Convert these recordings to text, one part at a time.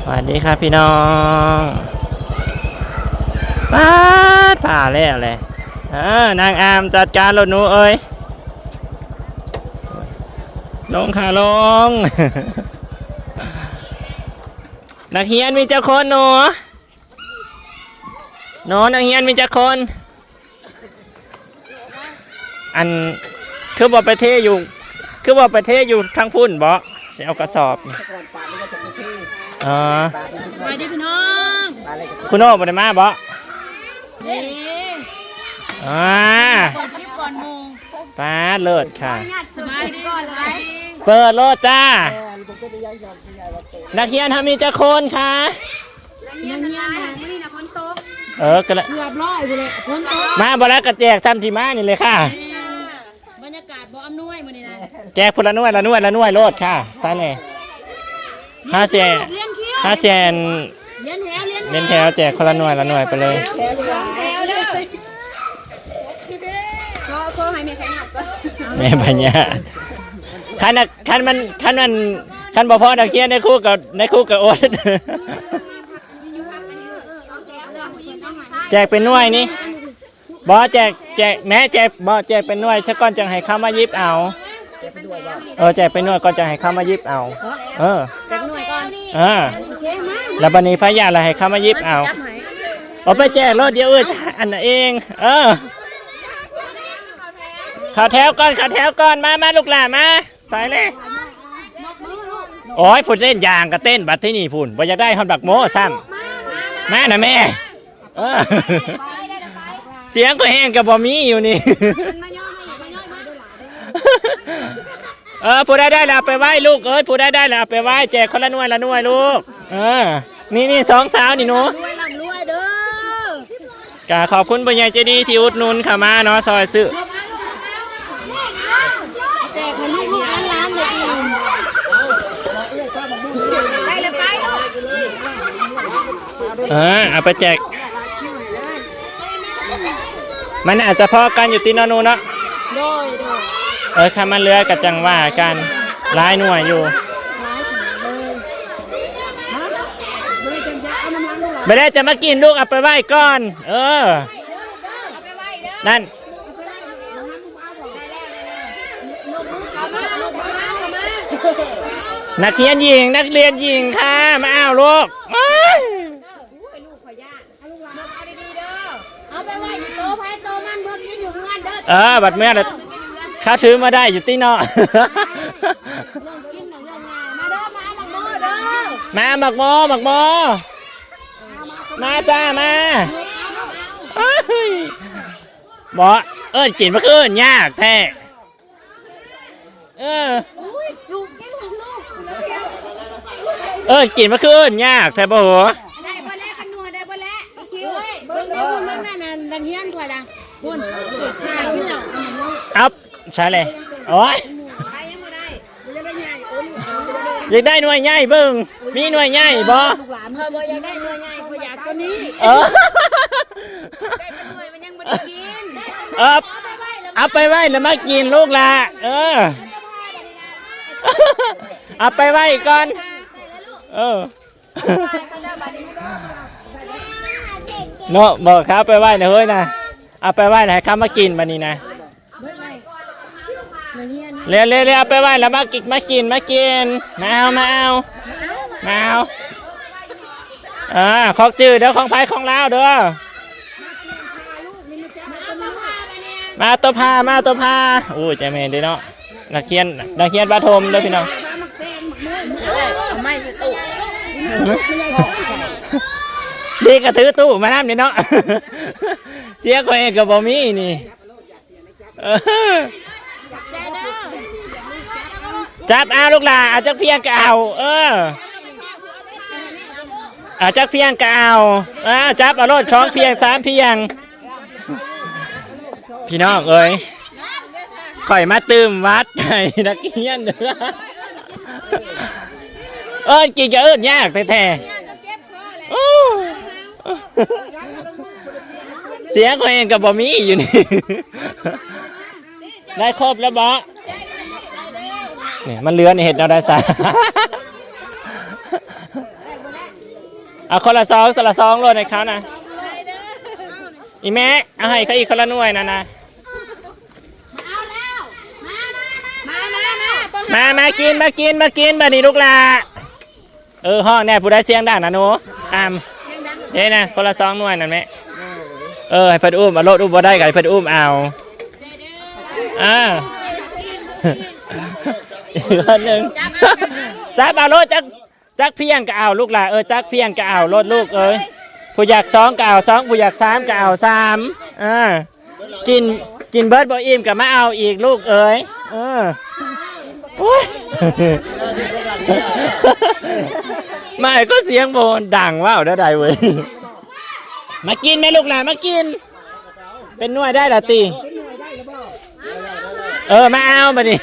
สวัสดีครับพี่น้อง ป๊าด ผ่าแล้วแหละ เออ นางอามจัดการโลดหนูเอ้ย ลงค่ะลง นักเรียนมีจักคนหนู หนู นักเรียนมีจักคน อัน คือบ่ไปเทอยู่ คือบ่ไปเทอยู่ทางพุ้นบ่ สิเอากระสอบนี่ อ๋อ สบายดีพี่น้อง คุณโน่บ่ได้มาบ่ เด้ อ่า เปิดคลิปก่อนหมู่ ป๊าด เลิศค่ะ สบายดี เปิดโลดจ้า นักเรียนเฮามีจักคนคะ นักเรียน มื้อนี้น่ะฝนตก เออ ก็ละ เกือบร้อยพุ้นแหละ ฝนตก มาบ่แล้วก็แจกซ้ำที่มานี่เลยค่ะ เออ บรรยากาศบ่อำนวยมื้อนี้นะ แจกพุ้นละหน่วย ละหน่วย ละหน่วยโลดค่ะ ซั่นแหละ เรียนคิว ห้าแสน เรียนคิว ห้าแสน เรียนแถว เรียนแถว เรียนแถว แจกคนละหน่วย ละหน่วยไปเลย แถวเด้อ ขอ ขอให้แม่พญาก่อน แม่พญา คันน่ะ คันมัน คันมัน คันบ่พอนักเรียน นายครูก็ นายครูก็อด แจกเป็นหน่วยนี่ บ่แจก แจก แม่แจก บ่แจกเป็นหน่วยซะก่อน จั่งให้เขามาหยิบเอา เออ แจกเป็นหน่วยก่อน จั่งให้เขามาหยิบเอา เออ แจกหน่วยก่อน เออ แล้วบัดนี้พญาแล้วให้เขามาหยิบเอา เอาไปแจกโลด เดี๋ยวเอ้ย อันนั้นเอง เออ เข้าแถวก่อน เข้าแถวก่อน มา มาลูกหลานมา ใส่เลย โอ้ย ผู้เต้นยางก็เต้น บัดที่นี่พุ้น บ่อยากได้ฮอดบักโมซ้ำ มานะแม่ เออ เสียงก็แฮงก็บ่มีอยู่นี่ เออ ผู้ใดได้แล้วเอาไปไว้ลูกเอ้ย ผู้ใดได้แล้วเอาไปไว้ แจกคนละหน่วยละหน่วยลูก เออ นี่ นี่ สองสาวนี่หนู รวยร่ำรวยเด้อ ก็ขอบคุณผู้ใหญ่ใจดีที่อุดหนุนเข้ามาเนาะ ซอยซื้อ แจกให้ลูกๆหลานๆเลย เออ เอาไปแจก มันอาจจะพอกันอยู่ติเนาะหนูเนาะ โดย โดย เออ คันมันเหลือก็จั่งว่ากัน หลายหน่วยอยู่ หลายขนาดเลย ฮะ บ่ได้จะมากินลูก เอาไปไว้ก่อน เออ นั่น นักเรียนหญิง นักเรียนหญิงค่ะ มาเอาลูก เอ้ย เอาไปไว้อยู่โต๊ะไผโต๊ะมัน เพิ่นกินอยู่เฮือนเด้อ เออ บัดเมื่อละ เขาถือมาได้อยู่ติเนาะ เรื่องกินน่ะเรื่องง่าย มาเด้อ มาเอาหมากโมเด้อ มาหมากโม หมากโม มาจ้า มา เอ้ย บ่ เอิ้นกินมาคือเอิ้นยากแท้ เออ เอิ้นกินมาคือเอิ้นยากแท้บ่โห ได้บ่แล้ว คันนัวได้บ่แล้ว อีคิว เบิ่งเบิ่งเบิ่งนั่นน่ะ นักเรียนข่อยนะ พุ้น หากินแล้ว เอา ใช่เลย โอ๊ย ไปยังบ่ได้ อยากได้หน่วยใหญ่เบิ่ง มีหน่วยใหญ่บ่ ข้อยบ่อยากได้หน่วยใหญ่ ข้อยอยากตัวนี้ เออ ได้เป็นหน่วยมันยังบ่ได้กิน เออ เอาไปไว้แล้วมากินลูกหล่ะ เออ เอาไปไว้ก่อน เออ เนาะ บอกเขาไปไว้นะเฮ้ยนะ เอาไปไว้นะ ให้เขามากินบัดนี้นะ เร็วๆๆ เอาไปไว้แล้วมากิน มากิน มากิน มาเอา มาเอา มาเอา อ่า ของจื้อเด้อ ของไผของลาวเด้อ มาตัวพา มาตัวพา โอ้ย ใจแม่นเด้เนาะ นักเรียน นักเรียนประถมเด้อพี่น้อง เอาไม้ใส่ตู้ เด็กก็ถือตู้มานำนี่เนาะ เสียงข้อยเองก็บ่มีนี่ เออ จับเอาลูกหล่า เอาจักเพียงก็เอา เออ เอาจักเพียงก็เอา เออ จับเอาโลด สองเพียง สามเพียง พี่น้องเอ้ย ข้อยมาตื่มวัดให้นักเรียนเด้อ เอิ้นกินก็เอิ้นยากแท้ๆ โอ้ เสียงข้อยเองก็บ่มีอยู่นี่ ได้ครบแล้วบ่ นี่มันเหลือนี่เฮ็ดแนวใดซะ ເອົາຄົນລະຊອງ ຄົນລະຊອງໂລດໃຫ້ເຂົານະ. ອີ່ແມ່ ເອົາໃຫ້ເຂົາອີກຄົນລະໜ່ວຍນັ້ນນະ. ມາ ມາ ມາກິນ ມາກິນ ມາກິນ ບາດນີ້ລູກຫຼ້າ. ເອີ ຮ້ອງແດ່ ຜູ້ໃດສຽງດັງນະໜູ? ອາມ ເດ້ນະ ຄົນລະສອງໜ່ວຍນັ້ນແມ່. ເອີ ໃຫ້ເພິ່ນອຸ້ມເອົາໂລດ ອຸ້ມບໍ່ໄດ້ກໍໃຫ້ເພິ່ນອຸ້ມເອົາ. ອ່າ ອີກຄົນໜຶ່ງ ຈັບເອົາໂລດ ຈັກ ຈັກພຽງກໍເອົາລູກຫຼ້າເອີຍ ຈັກພຽງກໍເອົາໂລດລູກເອີຍ. ຜູ້ຢາກສອງກໍເອົາສອງ ຜູ້ຢາກສາມກໍເອົາສາມ. ເອີ ກິນ ກິນເບິດບໍ່ອີ່ມກໍມາເອົາອີກລູກເອີຍ. ເອີ ໂອ້ຍ ມາກໍສຽງບໍ່ດັງ ເວົ້າແນວໃດເວີຍ. ມາກິນແມ່ລູກຫຼ້າ ມາກິນ. ເປັນໜ່ວຍໄດ້ລະຕິ? ເອີ ມາເອົາບາດນີ້.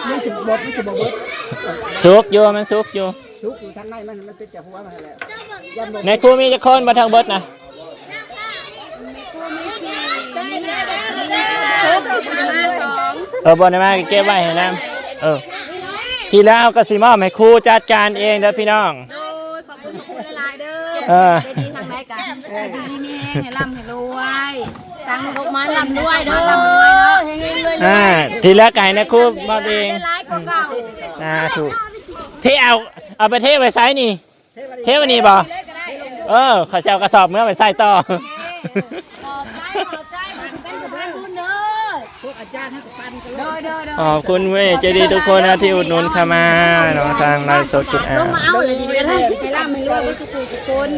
ມັນຊິບໍ່ເບິດ ມັນຊິບໍ່ເບິດ. ສຸກຢູ່ ມັນສຸກຢູ່. ສຸກຢູ່ທາງໃນມັນ ມັນເປັນຈາກຫົວມັນຫັ້ນແຫຼະ. ໃນຄູມີຈັກຄົນບໍ່ທັງເບິດນະ? ເອີ ບໍ່ໄດ້ມາກໍເກັບໄວ້ໃຫ້ນຳ. ເອີ ທີ່ແລ້ວເຮົາກໍຊິມອບໃຫ້ຄູຈັດການເອງເດີພີ່ນ້ອງ. ໂດຍ ຂອບຄຸນ ຂອບຄຸນຫຼາຍໆເດີ. ເອີ ໃຈດີທາງໃດກໍໃຫ້ຢູ່ດີມີແຮງ ໃຫ້ລ່ຳໃຫ້ລວຍ ສ້າງລູກມາລ່ຳລວຍເດີ. ອ່າ ທີ່ເຫຼືອກໍໃຫ້ນະຄູມອບເອງ. ສາທຸ. ເທ ເອົາ ເອົາໄປເທໄວ້ໃສນີ້? ເທໄວ້ນີ້ບໍ່? ເອີ ຂ້ອຍຊິເອົາກະສອບເມືອໄປໃສ່ຕໍ່. ຂອບໃຈ ຂອບໃຈ ເປັນສະພານບຸນເດີ. ພວກອາຈານເຮົາກໍປັນກັນໂລດ. ໂດຍ ໂດຍ ໂດຍ. ຂອບຄຸນເວີຍໃຈດີທຸກຄົນນະທີ່ອຸດໜູນເຂົ້າມາເນາະ ທາງໄລຟ໌ສົດຄຸນອາ. ລົງມາເອົາເລີຍນີ້ກໍໄດ້ ໃຫ້ລ່ຳໃຫ້ລວຍເບິດສູ່ຜູ້ທຸກຄົນ.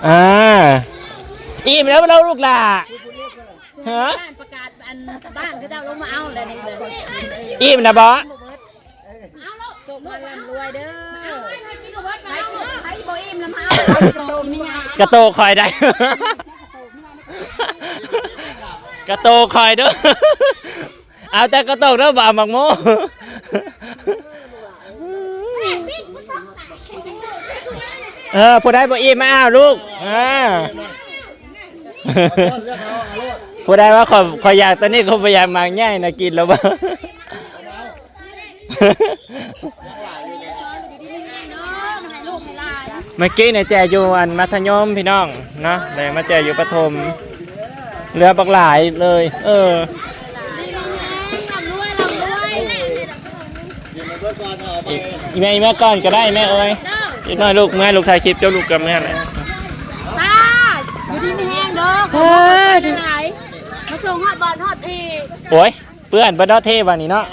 ອ່າ ອີ່ມແລ້ວເນາະລູກຫຼ້າ. ຮະ? ປະກາດ ອັນ ບ້ານເຂົາເຈົ້າລົງມາເອົາແລ້ວນີ້. ອີ່ມນະບໍ່? ເອົາໂລດ ຕົກມາລ່ຳລວຍເດີ. ໃຜ ໃຜບໍ່ອີ່ມລະມາເອົາ ກະໂຕກຂ້ອຍໄດ້ ກະໂຕກຂ້ອຍເດີ. ເອົາແຕ່ກະໂຕກເດີ ບໍ່ເອົາໝາກໂມ. ເອີ ຜູ້ໃດບໍ່ອີ່ມມາເອົາລູກ. ເອີ ຜູ້ໃດວ່າ ຂ້ອຍ ຂ້ອຍຢາກໂຕນີ້ ຂ້ອຍບໍ່ຢາກໝາກໃຫຍ່ນະ ກິນແລ້ວບໍ່? ເມື່ອກີ້ນີ້ແຈກຢູ່ອັນມັດທະຍົມພີ່ນ້ອງເນາະ ແລ້ວມາແຈກຢູ່ປະຖົມ ເຫຼືອບັກຫຼາຍເລີຍ. ເອີ ອີ່ແມ່ ອີ່ແມ່ກ່ອນກໍໄດ້ແມ່ເອີຍ. ອີກໜ້ອຍລູກເມື່ອ ລູກຖ່າຍຄລິບ ເຈົ້າລູກກໍເມື່ອແຫຼະ. ປ້າ ຢູ່ດີມີແຮງເດີ ຂອບໃຈຫຼາຍ ມາສົ່ງຮອດບ່ອນຮອດທີ່. ໂອ້ຍ ເປື້ອນເບິດເນາະ ເທບາດນີ້ເນາະ.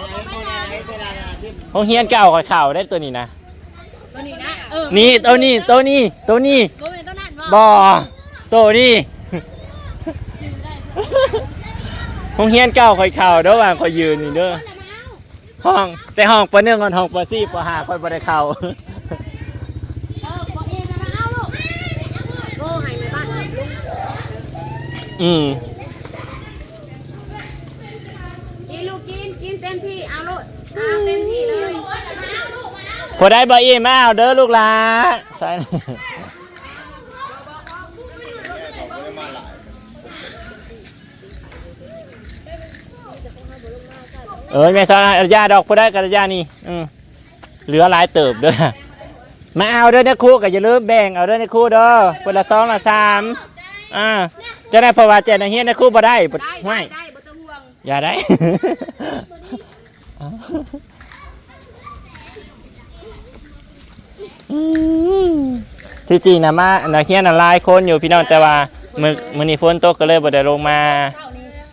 ໂຮງຮຽນເກົ່າຂ້ອຍເຂົ້າໄດ້ໂຕນີ້ນະ. ໂຕນີ້ນະ ເອີ ນີ້ ໂຕນີ້ ໂຕນີ້ ໂຕນີ້ ບໍ່ແມ່ນໂຕນັ້ນບໍ່? ບໍ່ ໂຕນີ້. ໂຮງຮຽນເກົ່າຂ້ອຍເຂົ້າເດີ ວ່າຂ້ອຍຢືນນີ້ເດີ. ຫ້ອງ ແຕ່ຫ້ອງ ປໍໜຶ່ງ ຮອດຫ້ອງ ປໍສີ່ ປໍຫ້າ ຂ້ອຍບໍ່ໄດ້ເຂົ້າ. ເອີ ບໍ່ເອນະ ມາເອົາລູກ ໂທໃຫ້ແມ່ບ້ານ. ອືມ ກິນລູກກິນ ກິນເຕັມທີ່ ເອົາໂລດ ເອົາເຕັມທີ່ເລີຍ. ຜູ້ໃດບໍ່ອີ່ມ ມາເອົາເດີລູກຫຼ້າ. ໃສ່ ເອີຍ ແມ່ສາວ ຢ່າດອກ ຜູ້ໃດກໍຢ່ານີ້. ອືມ ເຫຼືອຫຼາຍເຕີບເດີ. ມາເອົາເດີນະຄູ ກໍຢ່າລືມແບ່ງເອົາເດີນະຄູເດີ ຄົນລະສອງລະສາມ. ອ່າ ຈັ່ງໃດ ເພາະວ່າແຈກນັກຮຽນນະຄູບໍ່ໄດ້. ໄດ້ ຫ້ວຍ ໄດ້ ບໍ່ຕ້ອງຫ່ວງ ຢ່າໄດ້. ອືມ ທີ່ຈິງນະ ມາ ນັກຮຽນນະຫຼາຍຄົນຢູ່ພີ່ນ້ອງ ແຕ່ວ່າມື້ ມື້ນີ້ຝົນຕົກກໍເລີຍບໍ່ໄດ້ລົງມາ.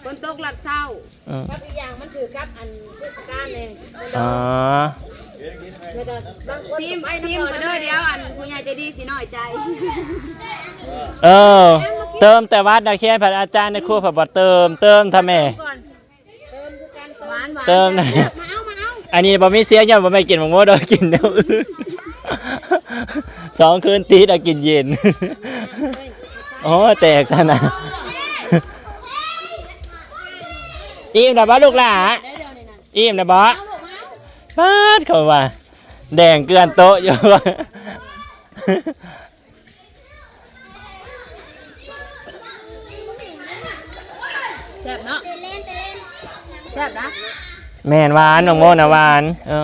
ຝົນຕົກລັດເຊົ້າ. ເອີ ກັບອີກຢ່າງມັນຖືກກັບອັນເທດສະການແດ່. ອໍ ແລ້ວກໍບາງຄົນ ຊິມ ຊິມກໍເດີ ດຽວອັນຜູ້ໃຫຍ່ໃຈດີຊິນ້ອຍໃຈ. ເອີ ເຕີມແຕ່ວັດນະ ຂຽນພັດອາຈານໃນຄົວພັດບໍ່ເຕີມ ເຕີມທຳແມ່. ເຕີມຄືກັນ ເຕີມ ເຕີມ ມາເອົາ ມາເອົາ. ອັນນີ້ບໍ່ມີສຽງ ຍ້ອນບໍ່ແມ່ນກິນໝາກໂມດອກ ກິນແນວອື່ນ. ສອງຄືນຕິດ ອາ ກິນເຢັນ. ໂອ້ ແຕກຊັ້ນນະ. ອີ່ມແລ້ວບໍ່ລູກຫຼ້າ? ອີ່ມແລ້ວບໍ່? ປາດ ເຂົາວ່າແດງເກືອນໂຕະຢູ່. ເ ບເນາະ ແຊບນະ. ແມ່ນ ຫວານ ໝາກໂມນະຫວານ ເອີ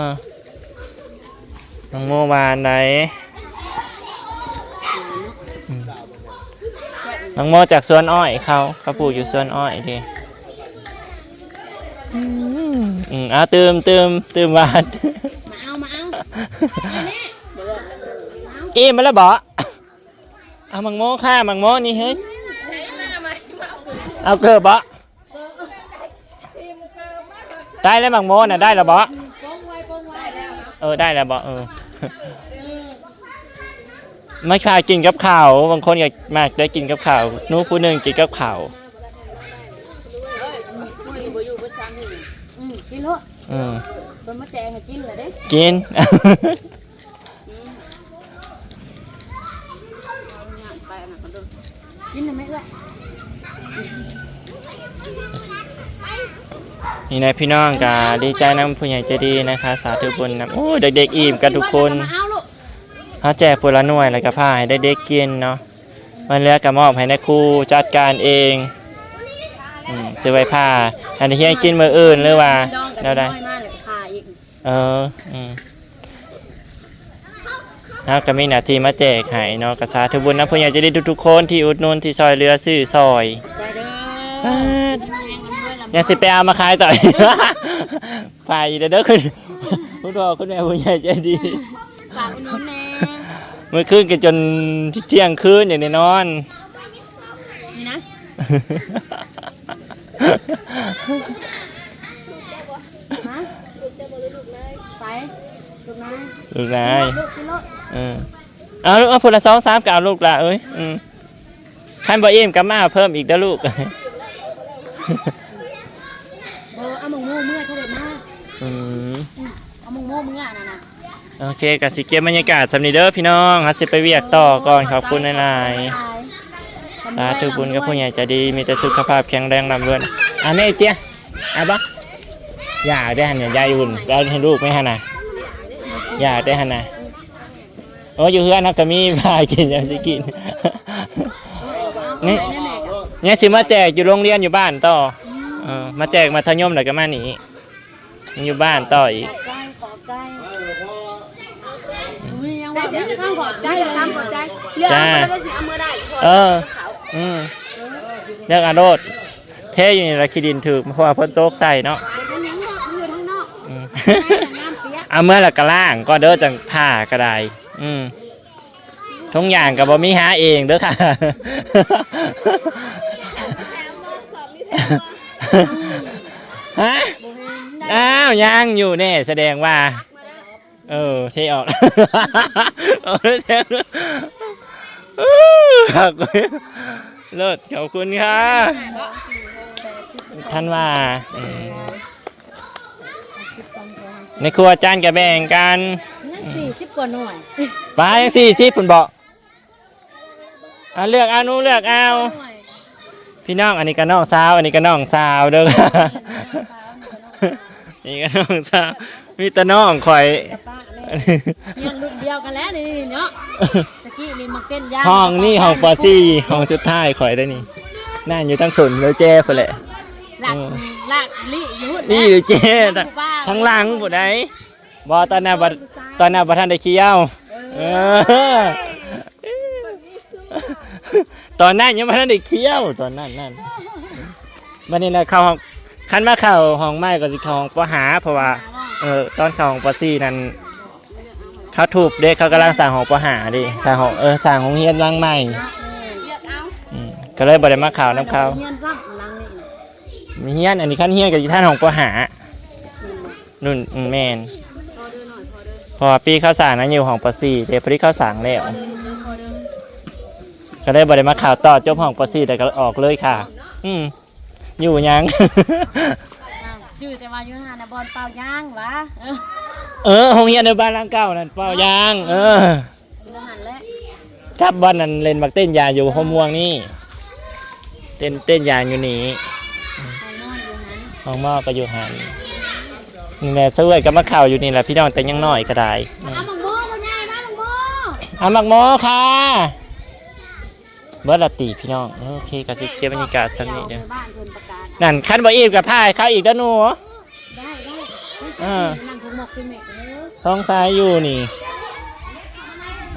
ໝາກໂມຫວານໃດ. ອືມ ໝາກໂມຈາກສວນອ້ອຍເຂົາ ເຂົາປູກຢູ່ສວນອ້ອຍເດ້. ອືມ ອືມ ເອົາຕື່ມ ຕື່ມ ຕື່ມຫວານ. ມາເອົາ ມາເອົາ ອີ່ມມາແລ້ວບໍ? ເອົາໝາກໂມຄ່າ ໝາກໂມນີ້ເຮີ້ຍ. ເອົາເກີບບໍ? ໄດ້ແລ້ວໝາກໂມນະ ໄດ້ແລ້ວບໍ? ເອີ ໄດ້ແລ້ວບໍ? ເອີ ມາຄ່າກິນກັບເຂົ້າ ບາງຄົນກໍມັກໄດ້ກິນກັບເຂົ້າ ໜູຜູ້ໜຶ່ງກິນກັບເຂົ້າ. ມື້ນີ້ບໍ່ຢູ່ເບິດສາມມື້. ອືມ ກິນໂລດ. ອືມ ເພິ່ນມາແຈກໃຫ້ກິນແລ້ວເດ້. ກິນ. ອືມ ກິນນະແມ່ເອື້ອຍ. ນີ້ນະພີ່ນ້ອງ ກໍດີໃຈນຳຜູ້ໃຫຍ່ໃຈດີນະຄະ ສາທຸບຸນນຳ. ໂອ້ຍ ເດັກໆອີ່ມກັນທຸກຄົນ. ເຮົາແຈກຄົນລະໜ່ວຍ ແລ້ວກໍພາໃຫ້ເດັກໆກິນເນາະ. ມັນເຫຼືອກໍມອບໃຫ້ນາຄູຈັດການເອງ. ອືມ ຊື້ໄວ້ພາໃຫ້ນັກຮຽນກິນມື້ອື່ນ ຫຼືວ່າແນວໃດ. ເອີ ອືມ ເຮົາກໍມີໜ້າທີ່ມາແຈກໃຫ້ເນາະ ກໍສາທຸບຸນນຳຜູ້ໃຫຍ່ໃຈດີທຸກໆຄົນທີ່ອຸດໜູນ ທີ່ຊ່ອຍເຫຼືອຊື້ຊ່ອຍ. ຍັງຊິໄປເອົາມາຂາຍຕໍ່ ຝາກອີກເດີ ເດີ ຄຸນ ຄຸນພໍ່ຄຸນແມ່ຜູ້ໃຫຍ່ໃຈດີ ຝາກອຸດໜູນແດ່. ມື້ຄືນກໍຈົນທ່ຽງຄືນ ຍັງໄດ້ນອນ. ນີ້ນະ ຮະ ໃສ ລູກນາຍ ລູກນາຍ ລູກກິນໂລດ. ເອີ ເອົາລູກ ເອົາຜູ້ລະສອງສາມ ກໍເອົາລູກລະເອີຍ. ອືມ ຄັນບໍ່ອີ່ມກໍມາເພີ່ມອີກເດີລູກ. ບໍ່ ເອົາໝາກໂມເມືອເທື່ອໃດມາ. ອືມ ອືມ ເອົາໝາກໂມເມືອນັ້ນນະ. ໂອເຄ ກໍຊິເກັບບັນຍາກາດສ່ຳນີ້ເດີພີ່ນ້ອງ ເຮົາຊິໄປວຽກຕໍ່ກ່ອນ. ຂອບຄຸນຫຼາຍໆ ສາທຸບຸນກັບຜູ້ໃຫຍ່ໃຈດີ ມີແຕ່ສຸຂະພາບແຂງແຮງ ລ່ຳລວຍ. ອ່າ ແມ່ເຕຍ ເອົາບໍ່? ຢາກໄດ້ຫັ້ນນະ ຢາກຢູ່ບຸນ ເອົາໃຫ້ລູກແມ່ຫັ້ນນະ ຢາກໄດ້ຫັ້ນນະ. ໂອ້ ຢູ່ເຮືອນເຮົາກໍມີ ພາກິນ ຍັງຊິກິນ ນີ້ ຍັງຊິມາແຈກຢູ່ໂຮງຮຽນຢູ່ບ້ານຕໍ່. ເອີ ມາແຈກມັດທະຍົມ ແລ້ວກໍມານີ້ ຍັງຢູ່ບ້ານຕໍ່ອີກ. ຂອບໃຈ ຂອບໃຈ. ອືມ ມີຫຍັງວ່າ ມີແຕ່ຄຳຂອບໃຈ ມີແຕ່ຄຳຂອບໃຈ. ເລືອກເອົາໂລດ ເອີ ອືມ ເລືອກເອົາໂລດ. ເທຢູ່ນີ້ລະ ຂີ້ດິນຖືກ ເພາະວ່າຝົນຕົກໃສ່ເນາະ. ອືມ ເອົາເມືອລະກະລ້າງກ່ອນເດີ ຈັ່ງຜ້າກໍໄດ້. ອືມ ຖົງຢາງກໍບໍ່ມີ ຫາເອງເດີຄ່ະ. ຮະ ອ້າວ ຍັງຢູ່ແນ່ ສະແດງວ່າ ເອີ ເທອອກ ເລີດ ຂອບຄຸນຄ່ະ. ທ່ານວ່າ ອືມ ໃນຄົວຈານກໍແບ່ງກັນ ຍັງສີ່ສິບກວ່າໜ່ວຍ. ປາ ຍັງສີ່ສິບພຸ້ນບໍ? ອ່າ ເລືອກເອົາ ໜູເລືອກເອົາ. ພີ່ນ້ອງ ອັນນີ້ກໍນ້ອງສາວ ອັນນີ້ກໍນ້ອງສາວເດີ. ນີ້ກໍນ້ອງສາວ ມີແຕ່ນ້ອງຂ້ອຍ ກັບປ້າແມ່ ຮຽນລຸ້ນດຽວກັນແຫຼະນີ້ເນາະ. ຕະກີ້ຫຼິ້ນໝາກເຕັ້ນຢາງ ຫ້ອງນີ້ຫ້ອງ ປ.ສີ່ ຫ້ອງສຸດທ້າຍຂ້ອຍເດ້ນີ້. ນັ່ງຢູ່ທາງສົນເລີແຈ້ພຸ້ນແຫຼະ ລາກ ອືມ ລາກລີ້ຢູ່ພຸ້ນແຫຼະ ລີ້ເລີແຈ້ ທາງຜູ້ບ່າວ ທາງຫຼັງພຸ້ນໃດ. ບໍ່ ຕອນນັ້ນບໍ່ ຕອນນັ້ນບໍ່ທັນໄດ້ຂຽວ. ເອີ ເອີ ຕອນນັ້ນຍັງບໍ່ທັນໄດ້ຂຽວ ຕອນນັ້ນນັ້ນ. ບັດນີ້ນະ ເຂົ້າຫ້ອງ ຄັນມາເຂົ້າຫ້ອງໃໝ່ກໍຊິເຂົ້າຫ້ອງ ປ.ຫ້າ ເພາະວ່າ ເອີ ຕອນເຂົ້າຫ້ອງ ປ.ສີ່ ນັ້ນ ເຂົາທຸບເດ້ ເຂົາກຳລັງສ້າງຫ້ອງ ປ.ຫ້າ ເດ້ ສ້າງຫ້ອງ ເອີ ສ້າງໂຮງຮຽນຫຼັງໃໝ່. ອືມ ກໍເລີຍບໍ່ໄດ້ມາເຂົ້ານຳເຂົາ. ຮຽນຊ້ຳຫຼັງນີ້ນະ ມີຮຽນ ອັນນີ້ຄັນຮຽນກໍຊິທັນຫ້ອງ ປ.ຫ້າ ລຸ້ນ ອືມ ແມ່ນ ພໍເດີໜ້ອຍ ພໍເດີ ເພາະວ່າປີເຂົາສ້າງນັ້ນຢູ່ຫ້ອງ ປ.ສີ່ ເດ້ ພໍດີເຂົາສ້າງແລ້ວ ພໍເດີ ກໍເລີຍບໍ່ໄດ້ມາເຂົ້າຕໍ່. ຈົບຫ້ອງ ປ.ສີ່ ແລ້ວກໍອອກເລີຍຄ່ະ. ອືມ ຢູ່ຫຍັງ? ຈື່ແຕ່ວ່າຢູ່ຫັ້ນນະ ບ່ອນເປົ່າຢາງຫວາ. ເອີ ເອີ ໂຮງຮຽນໃນບ້ານຫຼັງເກົ່ານັ້ນເປົ່າຢາງ. ເອີ ຢູ່ຫັ້ນແຫຼະ ກັບບ່ອນນັ້ນ ເຫຼັ້ນໝາກເຕັ້ນຢາງຢູ່ຫົວມ່ວງນີ້ ເຕັ້ນ ເຕັ້ນຢາງຢູ່ນີ້. ຫ້ອງໝໍຢູ່ຫັ້ນ ຫ້ອງໝໍກໍຢູ່ຫັ້ນ. ນີ້ແຫຼະ ສະເອື້ອຍກໍມາເຂົ້າຢູ່ນີ້ແຫຼະ ພີ່ນ້ອງ ແຕ່ຍັງນ້ອຍກໍໄດ້. ເອົາໝາກໂມ ພໍ່ໃຫຍ່ ມາໝາກໂມ ເອົາໝາກໂມຄ່ະ. ເບິດລະຕິພີ່ນ້ອງ. ໂອເຄ ກໍຊິເກັບບັນຍາກາດສ່ຳນີ້ເດີ. ນັ້ນ ຄັນບໍ່ອີ່ມກໍພາໃຫ້ເຂົາອີກເດີໜູ. ໄດ້ໆ ເອີ ນັ່ງຫົວໝົກຄືແມ່ເດີ. ທ້ອງຊາຍຢູ່ນີ້.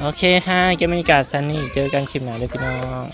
ໂອເຄຄ່ະ ເກັບບັນຍາກາດສ່ຳນີ້ ເຈີກັນຄລິບໜ້າເດີພີ່ນ້ອງ.